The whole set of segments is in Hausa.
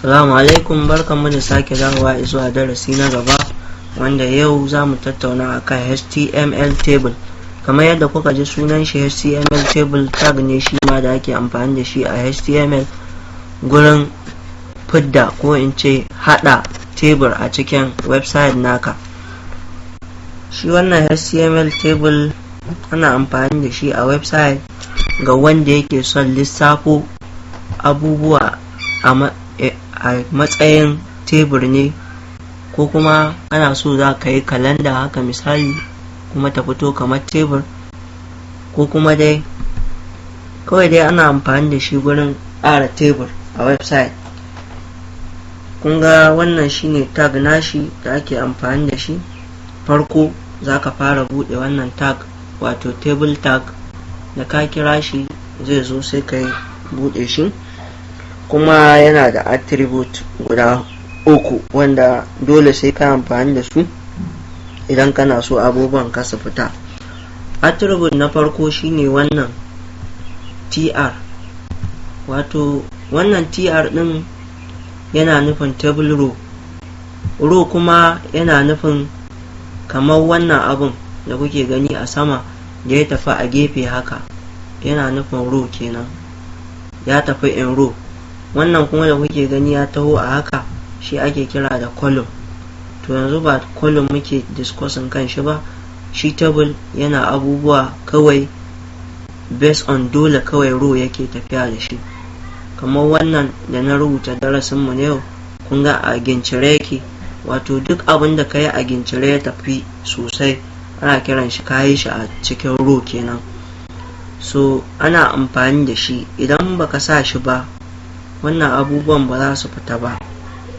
Salamu alaikum, barkanmu da sake dawowa zuwa darasi na gaba, wanda yau za mu tattauna akan HTML table. Kamar yadda kuka ji sunan shi, HTML table tag ne shi ma da ake amfani da shi a HTML gurin fidda, ko in ce hada tebur a cikin website naka. Shi wannan HTML table ana amfani da shi a website ga wanda yake son lissafo abubuwa a matsayin tebur ne, ko kuma ana so za ka yi kalanda haka misali, kuma ta fito kamar tebur, ko kuma dai kawai dai ana amfani da shi gurin ƙara tebur a website. Kun ga wannan shine tag nashi da ake amfani da shi. Farko za ka fara buɗe wannan tag, wato table tag. Da ka kira shi zai zo, sai ka buɗe shi. Kuma yana da attribute guda uku wanda dole sai ka amfani da su idan kana so abubuwan ka su fita. Attribute na farko shine wannan tr, wato wannan tr din yana nufin table row. Row kuma yana nufin kamar wannan abun da kuke gani a sama da ya tafi a gefe haka, yana nufin row kenan, ya tafi in row. Wannan kuma da kuke gani ya taho a haka, shi ake kira da column. To yanzu ba column muke discussing kan shi ba. Shi table yana abubuwa kawai based on dole kawai row yake tafiya da shi. Kamar wannan da na rubuta darasinmu na yau, kun ga a gincire yake, wato duk abin da ka yi a gincire ya tafi sosai, ana kiran shi ka yi shi a cikin row kenan. So ana amfani da shi, idan baka sa shi ba wannan abubuwan ba za su fita ba.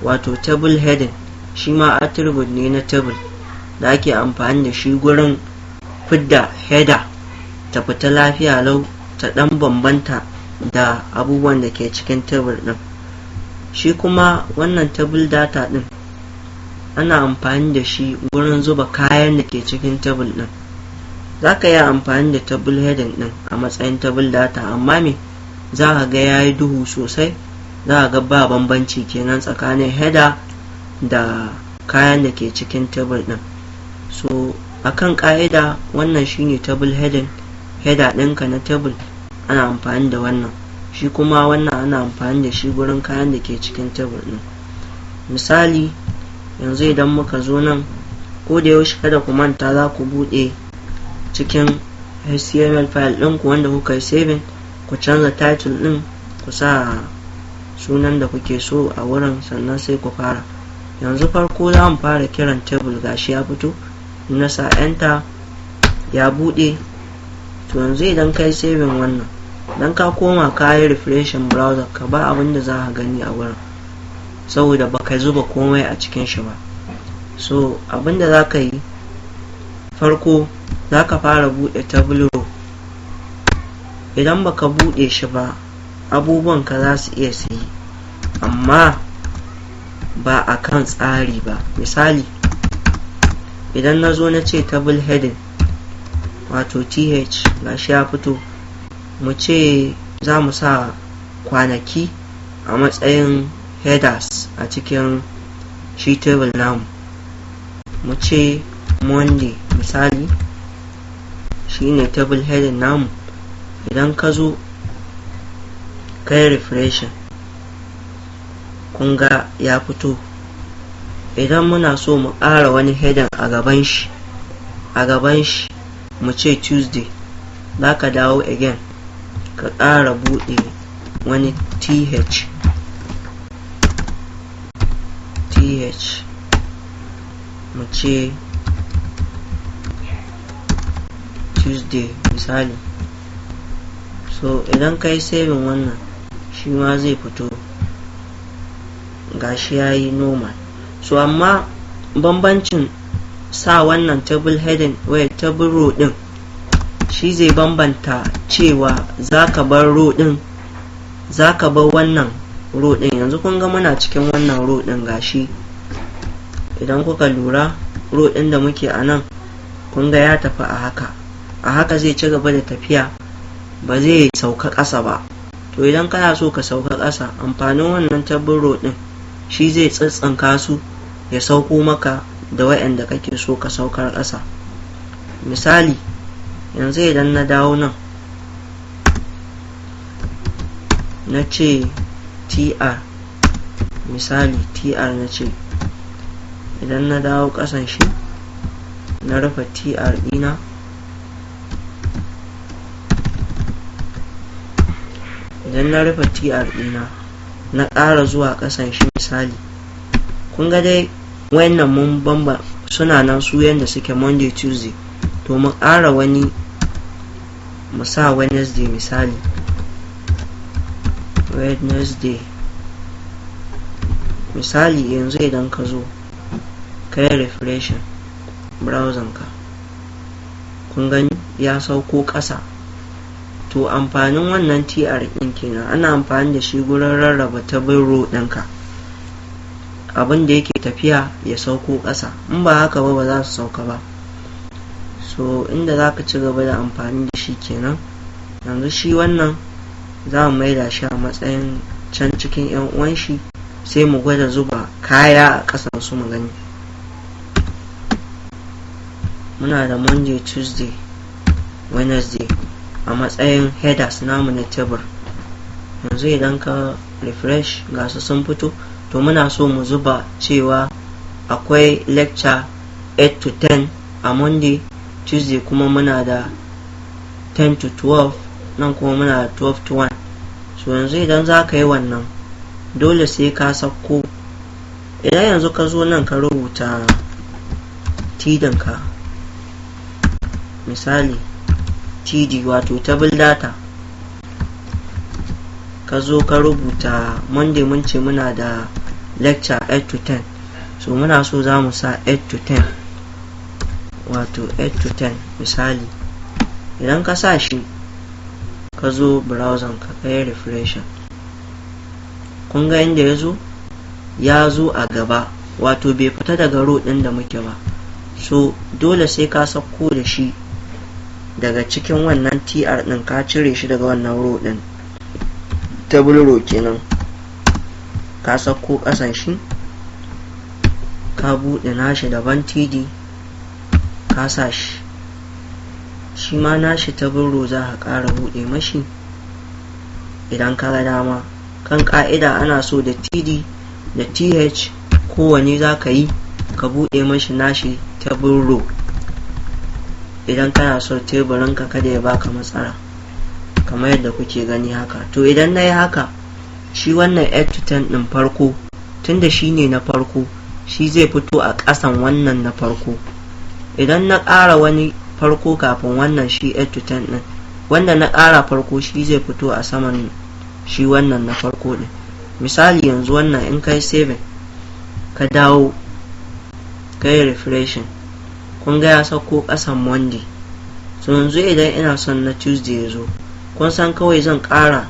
Wato table heading shi ma attribute ne na table da ake amfani da shi gurin fidda header ta fita lafiya lau, ta dan bambanta da abubuwan da ke cikin table din. Shi kuma wannan table data din ana amfani da shi gurin zuba kayan da ke cikin table din. Za ka yi amfani da table heading din a matsayin table data, amma me za ka ga ya yi duhu sosai, za ka ga ba bambanci kenan tsakanin header da kayan da ke cikin table din. So akan ka'ida wannan shine table heading, header ɗinka na table ana amfani da wannan. Shi kuma wannan ana amfani da shi gurin kayan da ke cikin table ɗin. Misali yanzu idan muka zo nan, ko da yaushe kada ku manta za ku buɗe cikin HTML file ɗinku wanda kuka yi saving, ku canza title ɗin, ku sa sunan da kuke so a wurin, sannan sai ku fara. Yanzu farko za mu fara kiran table. Gashi ya fito, na sa enter, ya buɗe. To yanzu idan kai saving wannan, dan ka koma ka yi refreshing browser ka, ba abin da za ka gani a wurin saboda baka zuba komai a cikin shi ba. So abin da za ka yi farko, za ka fara buɗe table row. Idan baka buɗe shi ba, abubuwan ka za su iya su yi amma ba a kan tsari ba. Misali idan na zo na ce table heading, wato th, gashi ya fito, mu ce za mu sa kwanaki a matsayin headers a cikin shi table namu. Mu ce Monday misali shine table heading namu. Idan ka zo kai refreshing, kun ga ya fito. Idan muna so mu ƙara wani heading a gaban shi, mu ce Tuesday, za ka dawo again ka ƙara buɗe wani th th, mu ce Tuesday misali. So idan ka yi saving wannan, shi ma zai fito, gashi ya yi normal. So amma bambancin sa wannan table heading wai table row din, shi zai bambanta cewa za ka bar row din, za ka bar wannan row din. Yanzu kun ga muna cikin wannan row din. Gashi idan kuka lura, row din da muke a nan, kun ga ya tafi a haka. A haka zai ci gaba da tafiya, ba zai sauka ƙasa ba. To idan kana so ka sauka ƙasa, amfanin wannan table row din Shi zai tsitsinka su ya sauko maka da wa'anda kake so ka saukar ƙasa. Misali, yanzu idan na dawo nan na ce tr, misali tr na ce, idan na dawo ƙasan shi na rufe tr ɗina, idan na rufe tr ɗina na ƙara zuwa ƙasan shi, misali kun ga dai wayannan mun bamba suna nan su yanda suke, Monday, Tuesday. To mu ƙara wani, mu sa Wednesday, misali Wednesday. Misali yanzu idan ka zo ka yi refreshing browser ka, kun gani ya sauko ƙasa. To amfanin wannan tr ɗin kenan, ana amfani da shi gurin rarraba table row ɗinka, abin da yake tafiya ya sauko ƙasa. In ba haka ba, ba za su sauka ba. So inda za ka ci gaba da amfani da shi kenan. Yanzu shi wannan za mu maida shi a matsayin can cikin 'yan uwan shi, sai mu gwada zuba kaya a ƙasan su mu gani. Muna da Monday, Tuesday, Wednesday a matsayin headers namu na tebur. Yanzu idan ka refresh, ga su sun fito. To muna so mu zuba cewa akwai lecture 8 to 10 a Monday, Tuesday kuma muna da 10 to 12, nan kuma muna da 12 to 1. So yanzu idan za ka yi wannan, dole sai ka sauko. Idan yanzu ka zo nan ka rubuta td ɗinka, misali td, wato table data, ka zo ka rubuta Monday, mun ce muna da lecture 8 to 10, so muna so za mu sa 8 to 10, wato 8 to 10. Misali idan ka sa shi, ka zo browser ka kai refresh, kun ga inda ya zo, ya zo a gaba, wato bai fita daga row ɗin da muke ba. So dole sai ka sauko da shi daga cikin wannan tr ɗin, ka cire shi daga wannan row ɗin, table row kenan, ka sauko ƙasan shi, ka buɗe nashi daban td, ka sa shi. Shi ma nashi table row za ka ƙara buɗe mashi idan ka ga dama. Kan ƙa'ida ana so da td da th kowane za ka yi, ka buɗe mashi nashi table row idan kana so teburinka kada ya baka matsala, kamar yadda kuke gani haka. To idan na yi haka, shi wannan 8 to 10 ɗin farko, tunda shi ne na farko, shi zai fito a ƙasan wannan na farko. Idan na ƙara wani farko kafin wannan shi 8 to 10 ɗin, wanda na ƙara farko shi zai fito a saman shi wannan na farko ɗin. Misali yanzu wannan in kai 7, ka dawo kai refreshing, kun ga ya sauko ƙasan Monday. So yanzu idan ina son na Tuesday ya zo, kun san kawai zan ƙara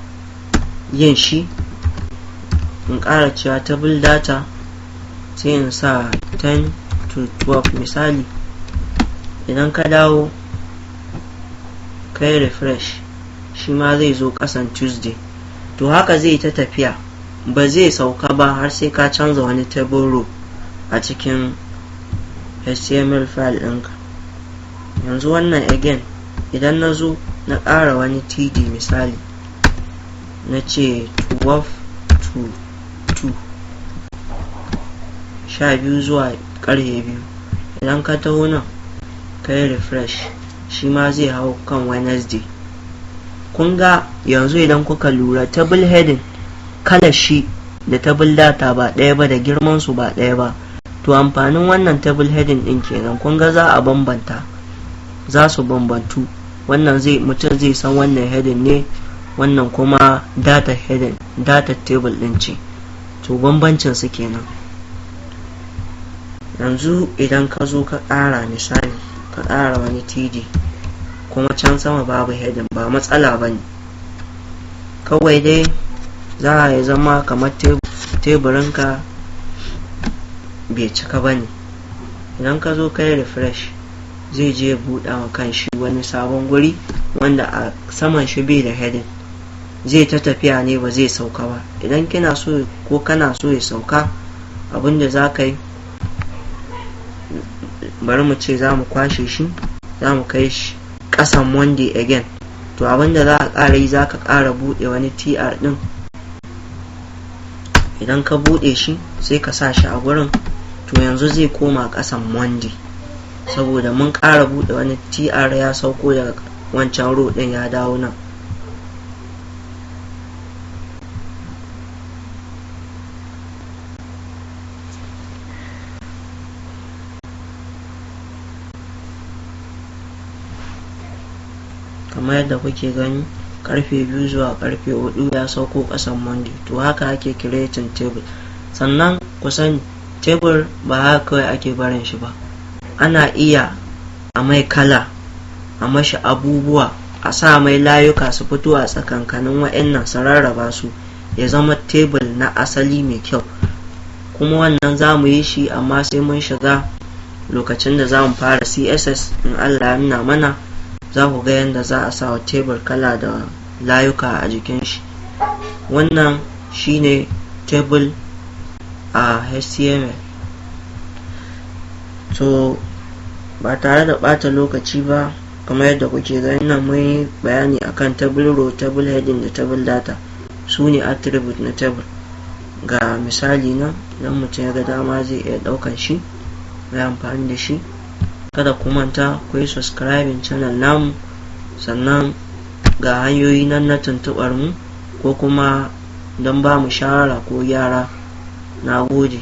yin shi, in ƙara cewa table data, sai in sa 10 to 12. Misali idan ka dawo kai refresh, shi ma zai zo ƙasan Tuesday. To haka zai ta tafiya, ba zai sauka ba har sai ka canza wani table row a cikin HTML file ɗinka. Yanzu wannan again, idan na zo na ƙara wani td, misali na ce 12 to 2, 12 zuwa karfe 2, idan ka taho nan ka yi refresh, shi ma zai hau kan Wednesday. Kun ga yanzu idan kuka lura, table heading kalar shi da table data ba ɗaya ba, da girman su ba ɗaya ba. To amfanin wannan table heading ɗin kenan. Kun ga za a bambanta, za su bambantu. Wannan zai mutum zai san wannan heading ne, wannan kuma data heading, data table ɗin ce. To bambancin su kenan. Yanzu idan ka zo ka ƙara, misali ka ƙara wani td kuma can sama babu heading, ba matsala ba ne. Kawai dai za a zama kamar teburinka bai cika ba ne. Idan ka zo kai refresh, zai je buɗe wa kan shi wani sabon guri wanda a saman shi bai da heading. Zai ta tafiya ne, ba zai sauka ba. Idan kina so ko kana so ya sauka Abinda za ka yi, bari mu ce za mu kwashe shi, za mu kai shi ƙasan Monday again. To abinda za a ƙara yi, za ka ƙara buɗe wani tr ɗin. Idan ka buɗe shi, sai ka sa shi a gurin. To yanzu zai koma ƙasan Monday saboda mun ƙara buɗe wani tr, ya sauko daga wancan row ɗin ya dawo nan. Kamar yadda kuke gani, karfe 2 zuwa karfe 4 ya sauko kasan Monday. To haka ake creating table. Sannan ku sani, table ba haka kawai ake barin shi ba. Ana iya a mai kala, a mashi abubuwa, a sa mai layuka su fito a tsakankanin wa'annan, su rarraba su, ya zama table na asali mai kyau. Kuma wannan za mu yi shi, amma sai mun shiga lokacin da za mu fara CSS. In Allah ya nuna mana, za ku ga yadda za a sa wa tebur kala da layuka a jikin shi. Wannan shine table a HTML. To ba tare da ɓata lokaci ba, kamar yadda kuke gani nan, mun yi bayani akan table row, table heading da table data. Su ne attribute na table. Ga misali nan, idan mutum ya ga dama zai iya ɗaukan shi ya amfani da shi. Kada ku manta ku yi subscribing channel namu. Sannan ga hanyoyi nan na tuntuɓar mu ko kuma don ba mu shawara ko gyara. Na gode.